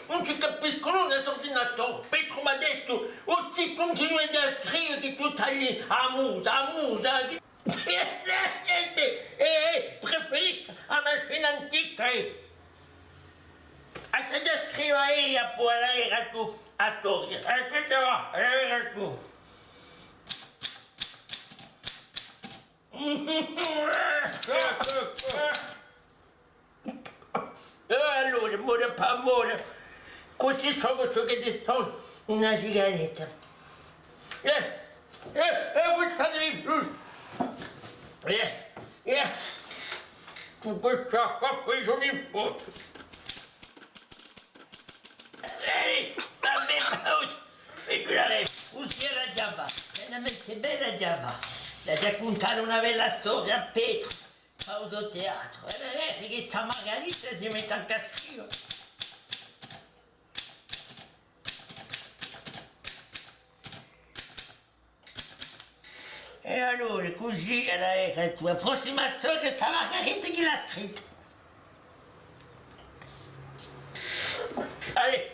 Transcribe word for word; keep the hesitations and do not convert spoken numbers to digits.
Ùn ci capiscu nudda, sò dinantu à Petru, m'hà dettu, o zì, cuntinueghja à scrive chì tù t'hai a musa, a musa, chì... Eh, eh, preferiscu a machina antica, eh. Aspetta, scrivu eiu, po a leghju tù a storia. Aspetta, a leghju tù. Eh, allora, more pà more, cusì sò ciò chì ti sò, una sigaretta. Eh, eh, eh, voi fate di più. Eh, eh, con questa qua poi sono in fondo. Eh, vabbè, ma, eh, guardate, cusì era ghjà và, veramente bella ghjà và. L'hà da cuntà una bella storia à Petru. Fà u so teatru. È vedete chì sta Margarita si mette ancu à scrive. È allora, cusì era, eccu, a prossima storia, sta Margarita chì l'hà scritta. Allez,